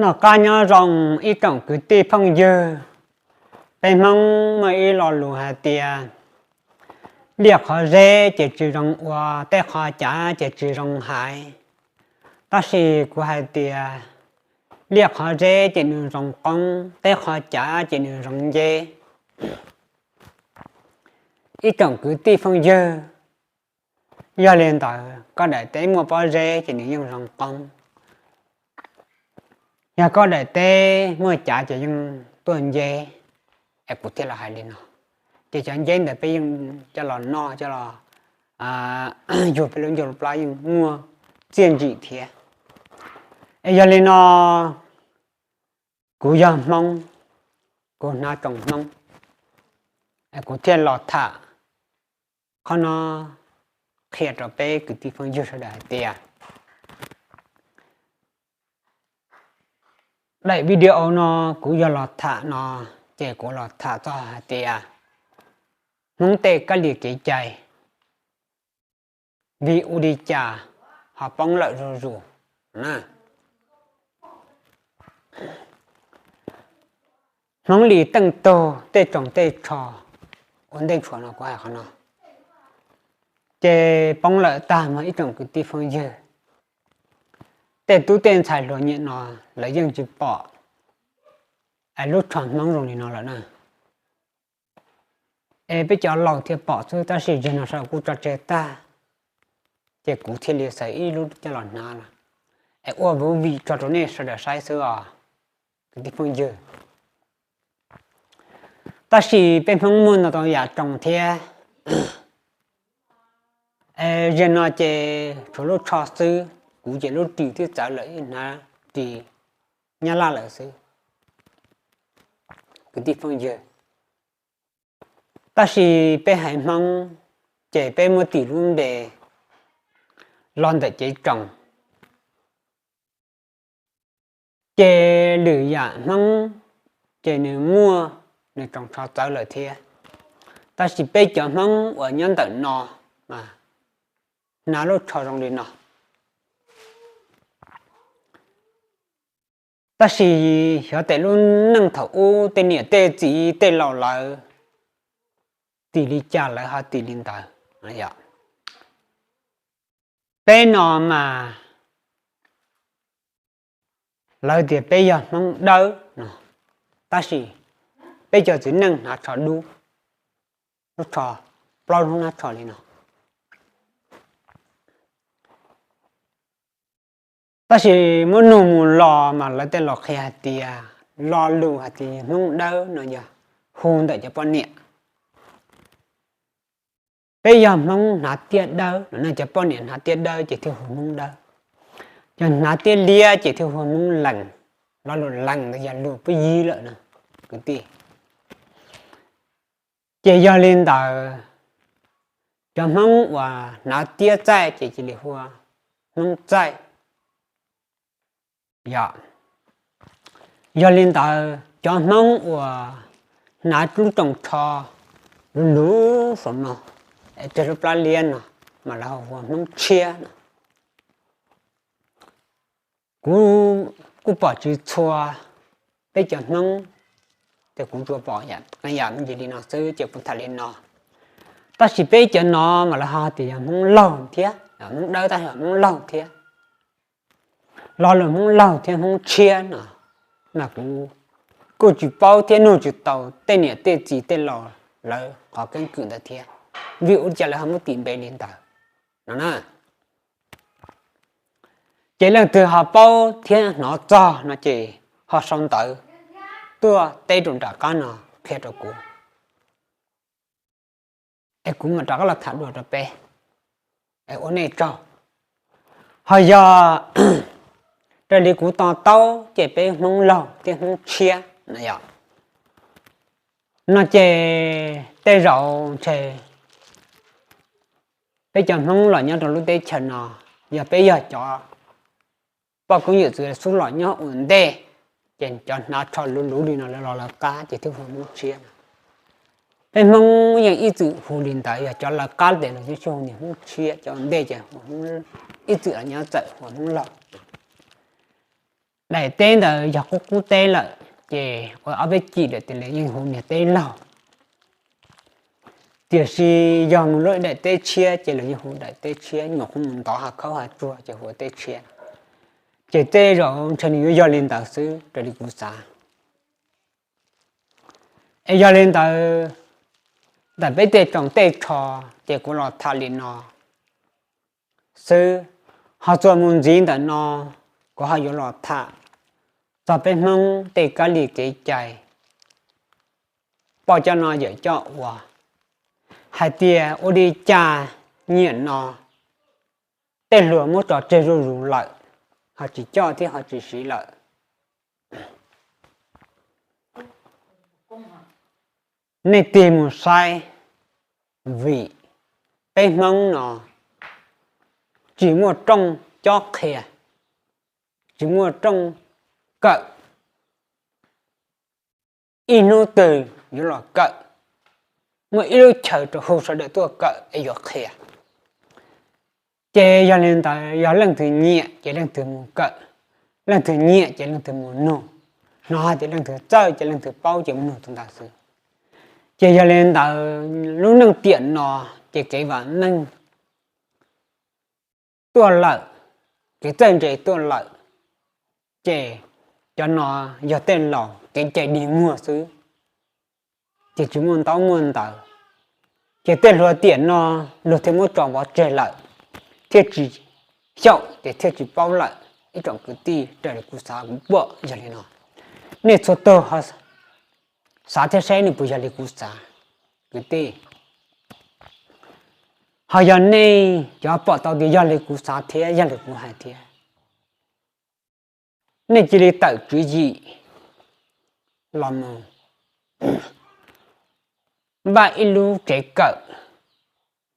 Noj qab nyob zoo ib tsoom kwv tij phooj ywg. Peb Hmoob muaj ib lo lus hais tias, liaj qhov zeb ces tsis zoo ua, teb qhov cav ces tsis zoo haiv. Tab sis kuv hais tias, liaj qhov zeb ces nws zoo qoob, teb qhov cav ces nws zoo nceb. Ib tsoom kwv tij phooj ywg, yog li ntawd koj daim teb muaj pob zeb ces nws yeej zoo qoob. Yog koj daim teb muaj cav ces yeej tuaj nceb. Es kuv thiaj los hais li no, ces cov nceb ntawd peb yeej coj los noj, coj los yug peb lub ncuj lub plab yeej muaj txiaj ntsim thiab. Es yog li no, kuv yog Hmoob, kuv hnav tsoom Hmoob, es kuv thiaj los tham qhov no qhia rau peb kwv tij phooj ywg sawv daws hais tias, daim video no kuv yog los tham no, ces kuv los tham txog hais tias, Hmoob tej kab li kev cai, vim ua li cas ho poob lawm zuj zus na. Hmoob li teej tug tej tsoos tej tsho ua ntej tshuav no kuv hais qhov no, ces poob lawm tag mog ib tsoom kwv tij phooj ywg. Tej tub tej ntxhais hluas nyiam no lawv yeej tsis pom es lub tsho Hmoob zoo li no lawm na. Es peb cov laus thiaj pom xwb, tab sis zaum no sawv daws kuj tso tseg tag, ces kuv thiaj li xaws ib lub coj los hnav los, es ua vwv vim tso rau nej sawv daws saib xwb os kwv tij phooj ywg. Tab sis peb Hmoob muaj ntau tau yam tsoos thiab. Zaum no ces tshuav lub tsho xwb, kuv ces lub ris twb txawv lawm, ib hnav ris Nyab Laj lawm xwb kwv tij phooj ywg. Tab sis peb haiv Hmoob ces peb muab tis lub npe los ntawm cev tsoos. Ces lwm yam Hmoob ces nws muaj nws tsoos tsho txawv lawm thiab, tab sis peb cov Hmoob uas nyob ntawm no mas hnav lub tsho zoo li no. Tab sis xyov tej lub neej thaum ub tej niam tej txiv tej laus lawv tis li cas lawv ho tis li ntawd. Peb no mas lawv tias peb yog Hmoob Dawb no, tab sis peb cov txiv neej hnav tsho dub, lub tsho plaub lub hnab tsho li no. Tab sis muab nug mus los mas lawv tej los qhia hais tias, lo lus hais tias Hmoob Dawb no yog hu ntawm cov poj niam. Peb yog Hmoob hnav tiab dawb no, cov poj niam hnav tiab dawb ces thiaj hu Hmoob Dawb. Cov hnav tiab liab ces thiaj hu Hmoob Lees. Lo lus Lees ntawd yog lus pub yib lawm na kwv tij. Ces yog li ntawd, cov Hmoob uas hnav tiab txaij ces cia li hu ua Hmoob Txaij. Yog, yog li ntawd cov Hmoob uas hnav lub tsoos tsho luv luv saum no, es tseg lub plab liab no, mas lawv hu ua Hmoob Tshiab no. Kuv kuj pom tsis txhua peb cov Hmoob, ces kuv tsuas pom qee yam me ntsis li no xwb ces kuv tham li no. Tab sis peb cov no mas lawv ho tias yog Hmoob Laug thiab, Hmoob Dawb tab sis yog Hmoob Laug thiab. Lo lus Hmoob Laug thiab Hmoob Tshiab no mas kuv kuj tsis paub thiab nug tsis tau tej niam tej txiv tej laus lawv qhov keeb kwm ntawd thiab, vim ua cas lawv ho muab tis npe li ntawd no na. Ces leej twg ho paub thiab hnov txog no ces ho sau ntawv tuaj teb rau nram qab no qhia rau kuv, es kuv mam rov qab los tham dua rau peb, es ua nej tsaug. Ho yog raws li kuv to taub ces peb Hmoob Laug thiab Hmoob Tshiab no yog, no ces tej zaum ntshe peb cov Hmoob los nyob rau lub teb chaws no, yog peb yog cov poj koob yawm txwv xub los nyob ua ntej, ces cov hnav tsho luv luv li no lawv los lawv qab ces thiaj hu Hmoob Tshiab no. Peb Hmoob yeej ib txwm hu li ntawd, yog cov lawv qab tes los yeej hu Hmoob Tshiab, cov ua ntej ces ib txwm los nyob txawm hu Hmoob Laug. Daim teb ntawd yog qub qub teb lawm, ces ua ob peb cim lawm tias lawv yeej hu niag teb laug. Tiam sis yog mus lub daim teb tshiab ces lawv yeej hu daim teb tshiab, nyuam qhuav mus ntov hav khaub hav tsuag ces hu ua teb tshiab. Ces tej zaum ntshe nws yuav yog li ntawd xwb raws li kuv xav. Es yog li ntawd, ntawm peb tej tsoom tej tsho, ces kuv los tham li no xwb. Ho txuas mus ntxiv ntawm no, kuv ho yuav los tham txog peb Hmoob tej kab li kev cai, poj coj noj yawm coj ua, hais tias ua li cas nyiam no tej hluas muab tso tseg zuj zus lawm, ho tsis coj thiab ho tsis siv lawm. Nej tig mus saib, vim peb Hmoob no tsis muaj rooj cob qhia, tsis muaj rooj kawm. Ib hnub twg yuav los kawm, muaj ib lub chaw rau hu sawv daws tuaj kawm es yuav qhia. Ces yog li ntawd, yog leej twg nyiam ces leej twg mus kawm, leej twg nyiam ces leej twg mus nug, hnov hais tias leej twg txawj ces leej twg paub ces mus nug tus ntawd xwb. Ces yog li ntawd, lub neej tiam no ces kev vam meej tuaj lawm, kev txawj ntse tuaj lawm, ces cov no yog tej laus kev cai dig muag xwb, ces tsis muaj ntaub muaj ntawv. Ces tej hluas tiam no luag thiaj muab tso pov tseg lawm, thiaj tsis xyaum ces thiaj tsis paub lawm. Ib tsoom kwv tij, raws li kuv xav kuv pom yog li no. Nej txhua tus xav thiab saib nws puas yog li kuv xav, kwv tij. Ho yog nej cov pom tau tias yog li kuv xav thiab yog li kuv hais thiab, nej cia li tawm tswv yim los mus npaj ib lub tsev kawm,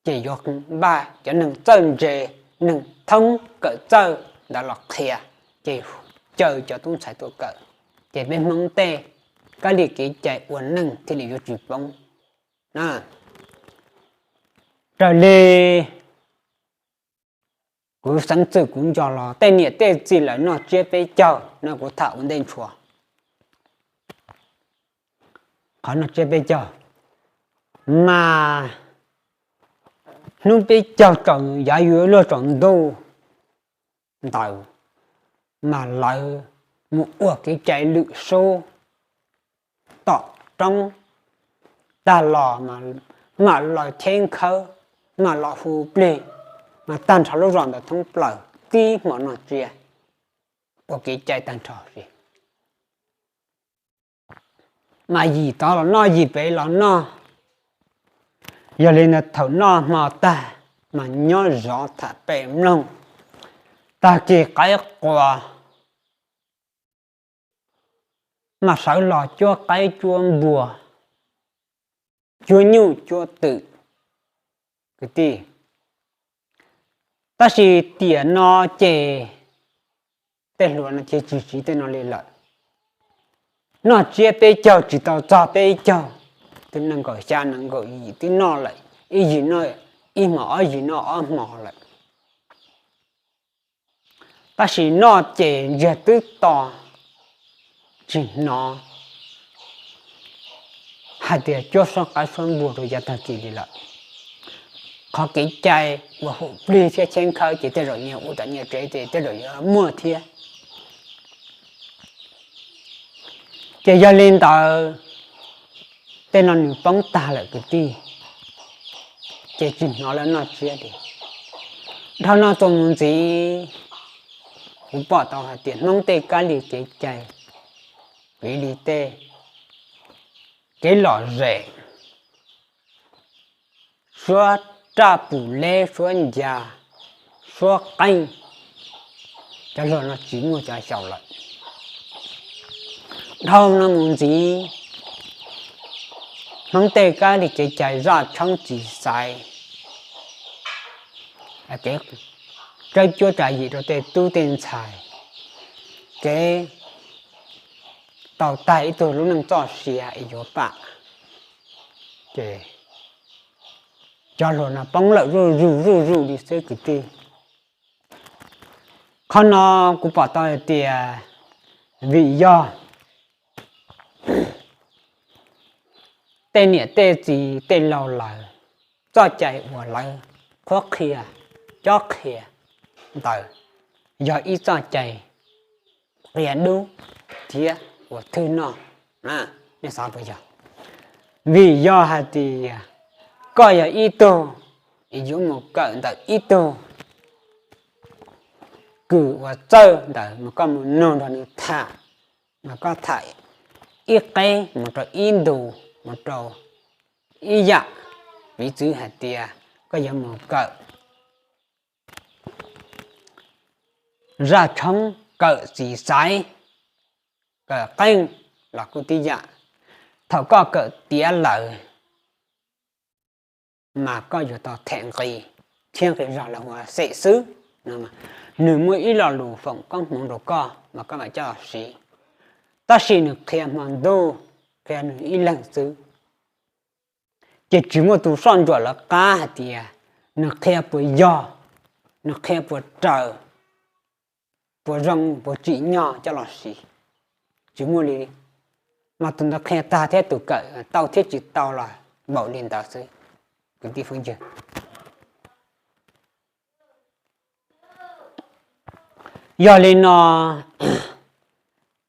ces yuav npaj cov neeg txawj ntse, neeg thoob kawm txawj ntawd los qhia, ces caw cov tub ntxhais tuaj kawm, ces peb Hmoob tej kab li kev cai ua neej thiaj li yuav tsis poob. Raws li kuv xeev txwm kuv nco los tej niam tej txiv lawv noj tsiab peb caug no, kuv tham ua ntej ntshua. Qhov noj tsiab peb caug, mas hnub peb caug tsaus, yav yuav luag tsaus ntuj ntawd, mas lawv mus ua kev cai lwm sub tom roob tag los, mam los cheb khawb, mam los hu plig, mas tag nrho lub zos ntawd thoob plaws tib hmo noj tsiab, ua kev cai tag nrho li. Mas yim tod los noj, yim pem los noj. Yog li ntawd thaum noj hmo tag, mas nyob zov tham pem mloog. Tag kis qaib qua, mas sawv los cuab qaib cuab npua, cuab nyuj cuab twm, kwv tij. Tab sis tiam no ces tej hluas no ces tsis siv tej no li lawm. Noj tsiab peb caug tsis tau txog peb caug, twb nees nkaum xya nees nkaum yim twb noj lawm, ib yim noj ib hmos, ob yim noj ob hmos lawm. Tab sis noj ces ntsiag twb to, tsis hnov hais tias cuab suab qaib suab npua rau yav tag kis li lawm. Qhov kev cai uas hu plig thiab cheb khawb ces tej zaum nyias ua tom nyias tsev ces tej zaum yuav muaj thiab. Ces yog li ntawd, tej no nws poob tag lawm kwv tij, ces tsis hnov lawv noj tsiab li. Dhau no txuas mus ntxiv, kuv pom tau hais tias Hmoob tej kab li kev cai, piv li tej kev lom zem, suab raj pum leb, suab ncas, suab qeej, cov hluas no tsis muaj cov xyaum lawm. Dhau no mus ntxiv, Hmoob tej kab li kev cai zaj tshoob tsis xaiv, kev tsawb cuab tsa yim rau tej tub tej ntxhais, kev tau tag ib tug lub neej txoj sia es yuav pam, ces cov hluas no poob lawm zuj zus zuj zus li xwb kwv tij. Qhov no kuv pom tau hais tias Vim yog tej niam tej txiv tej laus lawv txoj cai uas lawv qhuab qhia, cob qhia ntawd yog ib txoj cai qia dub thiab uas thwj noj. Nej xav puas yog? Vim yog hais tias koj yog ib tug yuav mus kawm ntawm ib tug kws uas txawj ntawd mas koj mus nug nrog nws tham, mas koj tham ib qeb mus rau ib ntu, mus rau ib yam, piv txwv hais tias koj yuav mus kawm zaj tshoob, kawm txiv xaiv, kawm qeej los kuj tib yam. Thaum koj kawm tiav lawm mas koj yuav tau them nqi, thiab nqi zog los ua xem xwb no. Nws muaj ib lo lus foom koob hmoov rau koj mas koj mam coj los siv, tab sis nws qhia hmo ntuj, qhia nws ib leeg xwb. Ces tsis muaj tus soj ntsuam lawv qab hais tias nws qhia puas yog, nws qhia puas raws, puas zoo puas tsim nyog coj los siv. Tsis muaj li, mas tus ntawd qhia tag thiab tus kawm tau thiab tsis tau los npaum li ntawd xwb, kwv tij phooj ywg. Yog li no,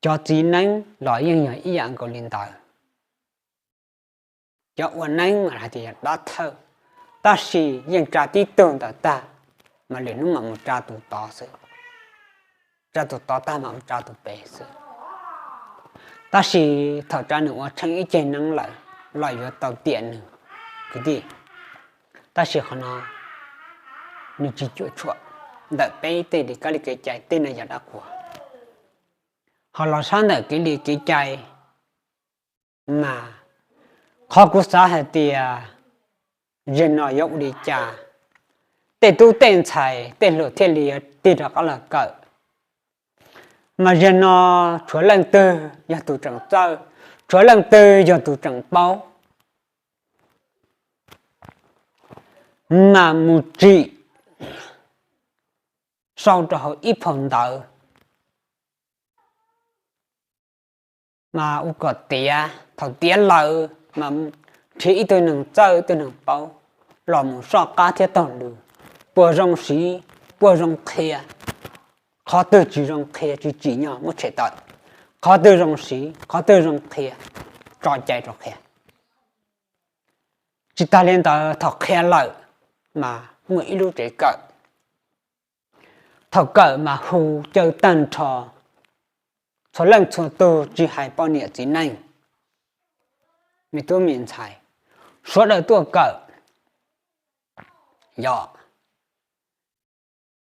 cov txiv neeb los yeej yog ib yam nkaus li ntawd. Cov ua neeb mas hais tias yog dab thawj, tab sis yeej tsa tib tug ntawd tag, mas lwm hnub mam mus tsa tus tod xwb, tsa tus tod tag mam mus tsa tus pem xwb. Tab sis thaum tsa nws ua tsheej ib ceg neeb lawm los yuav tau tiam nws, kwv tij. Tab sis qhov no nws tsis cuam tshuam ntawm peb tej li kab li kev cai, tej no yog dab qhuas. Ho los sab ntawm kev li kev cai mas qhov kuv xav hais tias zaum no yuav ua li cas tej tub tej ntxhais tej hluas thiaj li yuav tig rov qab los kawm. Mas zaum no tshuav leej twg yog tus tseem txawj, tshuav leej twg yog tus tseem paub, mas mus tsim sau rau hauv ib phau ntawv, mas ua kom tiav, thaum tiav lawm mas nrhiav ib tug neeg txawj ib tug neeg paub los mus soj qab thiab taug lw, puas zoo siv, puas zoo qhia. Qhov twg tsis zoo qhia tsis tsim nyog muab tshem tawm, qhov twg zoo siv qhov twg zoo qhia tso cai rau qhia. Tsis tas li ntawd thaum qhia lawm mas muaj ib lub tsev kawm, thaum kawm mas hu caw tag nrho txhua leej txhua tug tsis hais poj niam txiv neej, me tub me ntxhais, sawv daws tuaj kawm. Yog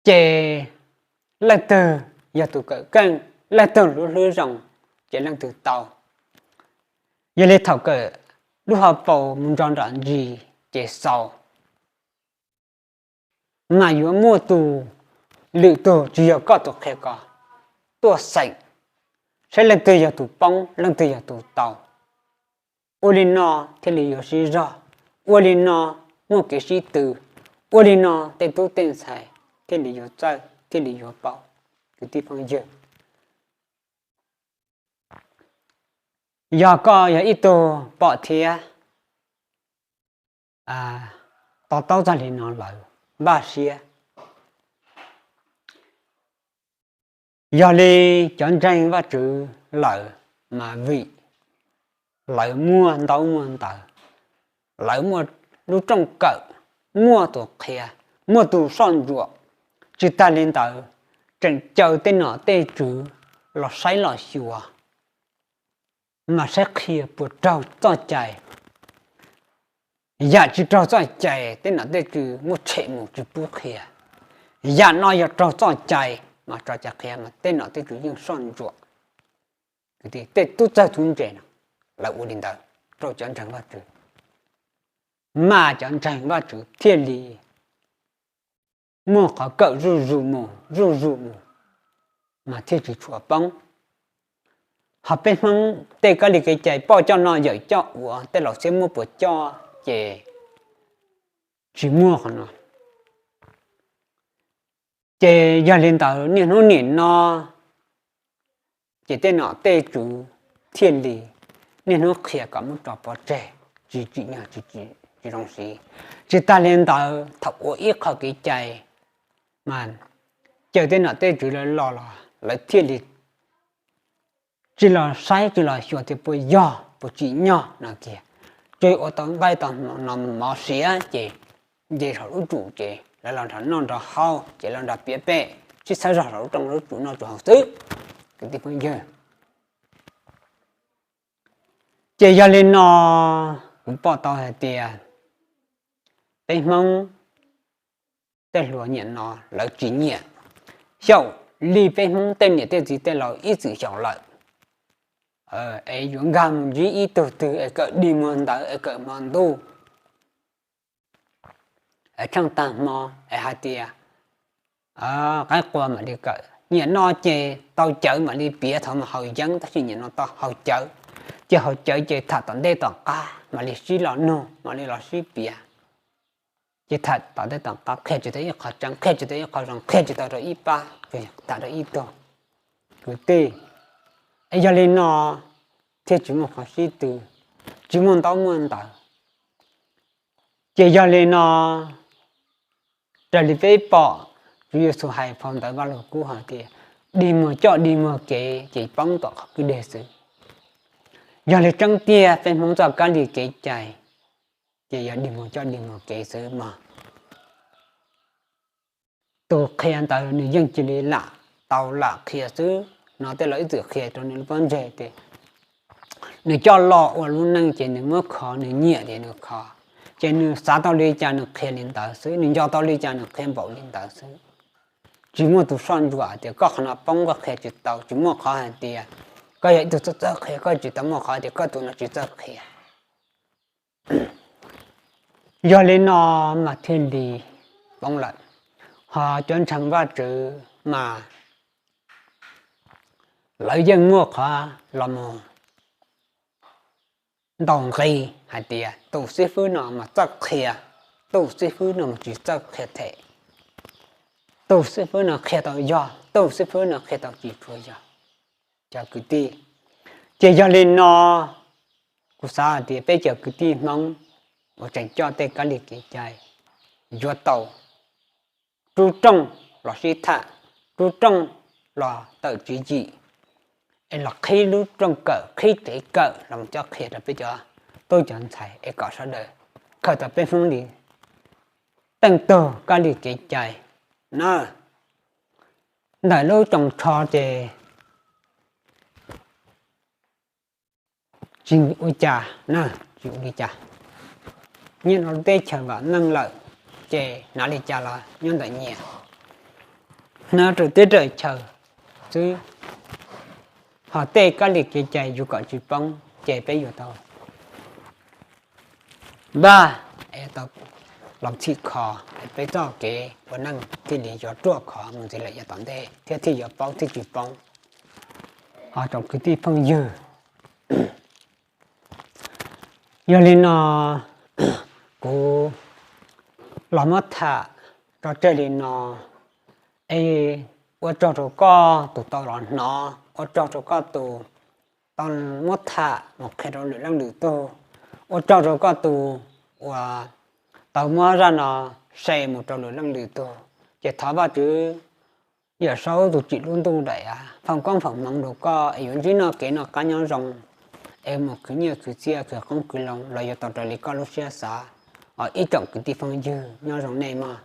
ces leej twg yog tus kawm keej, leej twg lub hlwb zoo, ces leej twg tau. Yog li thaum kawm lub hauv paus mus nrog nram ntsis ces xaus, mas yuav muaj tus, lwm tus tsis yog koj tus qhia ko tuaj xeem saib leej twg yog tus poob leej twg yog tus tau. Ua li no thiaj li yuav sib zog, ua li no muaj kev sib tw, ua li no tej tub tej ntxhais thiaj li yuav txawj thiaj li yuav paub. Kwv tij phooj ywg, yog koj yog ib tug pom thiab to taub txog li no lawm, npaj siab. Yog li cov ntseeg Vajtswv lawm mas vim lawv muaj ntaub muaj ntawv, lawv muaj lub rooj kawm, muaj tus qhia, muaj tus soj ntsuam. Tsis tas li ntawd, tseem caw tej nom tej tswv los saib los xyuas, mas saib qhia puas raug txoj cai. Yam tsis raug txoj cai tej nom tej tswv muab tshem mus tsis pub qhia. Yam no yog raug txoj cai mas tso cai qhia mas tej nom tej tswv yeej soj ntsuam. Kwv tij, tej tub txawg tub ntse no lawv ua li ntawd rau cov ntseeg Vajtswv, mas cov ntseeg Vajtswv thiaj li muaj qhov kawm zuj zus mus zuj zus mus, mas thiaj tsis tshua poob. Ho peb Hmoob tej kab li kev cai poj coj noj yawm coj ua tej laus xiab muab puas coj ces tsis muaj qhov no. Ces yog li ntawd niaj hnub nim no Ces tej nom tej tswv thiaj li niaj hnub qhia kom muab tso pov tseg, tsis tsim nyog, tsis zoo siv. Tsis tas li ntawd, thaum ua ib qho kev cai mas caw tej nom tej tswv lawv los los lawv thiaj li tsis los saib tsis los xyuas tias puas yog puas tsim nyog no kiag. Tsuas ua tau nqaij tau no mov siav ces nce saum lub tsum ces lawv los nrog noj nrog haus ces los nrog piav pem sib txhawb zog saum lub rooj lub tsum noj tsum haus xwb. Kwv tij phooj ywg, ces yog li no kuv pom tau hais tias peb Hmoob tej hluas nim no lawv tsis nyiam, xyaum li peb Hmoob tej niam tej txiv tej laus ib txwm xyaum lawm. Es yuav nkag mus ntsib ib tug twg es kawm dig muag ntawv es kawm hmo ntuj, tsheej tag hmo es hais tias qaib qua mam li kawm, nyiam no ces tau cawv mam li piav thaum mas haus yeeb, tab sis nyiam no tau haus cawv, ces haus cawv ces tham tom ntej tom qab mam li sib los nug mam li los sib piav. Ces tham tom ntej tom qab qhia tsis tau ib qho tseeb, qhia tsis tau ib qho zoo, qhia tsis tau rau ib pab, tham rau ib tug kwv tij. Es yog li no thiaj tsis muaj qhov sib tw, tsis muaj ntaub muaj ntawv. Ces yog li no, raws li peb pom, Tswv Yexus hais phau ntawv Vaj Lug Kub hais tias dig muag coj dig muag kev ces poob tom qhov kwj deg xwb. Yog li tseeb tiag peb Hmoob txoj kab li kev cai ces yog dig muag coj dig muag kev xwb mog. Tus qhia ntawd nws yeej cia li lam tau lam qhia xwb no, tej laus ib txwm qhia rau nws lub pob ntseg tias nws coj los ua lub neej ces nws muab kho, nws nyiam ces nws kho, ces nws xav tau li cas nws qhia li ntawd xwb, nws nco tau li cas nws qhia npaum li ntawd xwb. Tsis muaj tus soj ntsuam tias koj qhov no poob koj qhia tsis tau, tsis muaj qhov hais tias koj yog ib tug txawj txawj qhia koj tsis tau, muaj qhov tias koj tus no tsis txawj qhia. Yog li no mas thiaj li poob lawm. Ho cov ntseeg Vajtswv mas lawv yeej muaj qhov los mus ntaus nqi hais tias tus xib fwb no mas txawj qhia, tus xib fwb no mas tsis txawj qhia them, tus xib fwb no qhia tau yog, tus xib fwb no qhia tau tsis tshua yog. Cov kwv tij, ces yog li no kuv xav hais tias peb cov kwv tij Hmoob uas tseem coj tej kab li kev cai yuav tau rub rooj los sib tham, rub rooj los tawm tswv yim, es los qhib lub rooj kawm, qhib tsev kawm los coj qhia rau peb cov tub cov ntxhais es kom sawv daws khaws tau peb Hmoob li teej tug kab li kev cai na. Ntawm lub tsoos tsho ces tsis ua cas na, tsis ua li cas. Nyob rau teb chaws vam meej lawm ces hnav li cas los nyob ntawm nyias, hnav rau teb rau chaw xwb. Ho tej kab li kev cai yuav kom tsis poob ces peb yuav tau npaj, tau los txhim kho, peb txoj kev ua neej thiaj li yuav ruaj khov mus ntxiv lawm yav tom ntej thiab thiaj yuav paub thiaj tsis poob. Ho tsoom kwv tij phooj ywg, yog li no kuv los muab tham tso tseg li no, es ua tsaug rau koj tus tau los hnov, ua tsaug rau koj tus tau muab tham mus qhia rau lwm leej lwm tug, ua tsaug rau koj tus uas tau muab zaj no share mus rau lwm leej lwm tug. Ces thov Vajtswv Yawm Saub tus tsim lub ntuj daim av foom koob foom hmoov rau koj es yuav ntsib noj kev noj qab nyob zoo, es mus khwv nyiaj khwv txiaj khwv qoob khwv loo los yuav tau raws li koj lub siab xav. Ib tsoom kwv tij phooj ywg nyob zoo nej mog.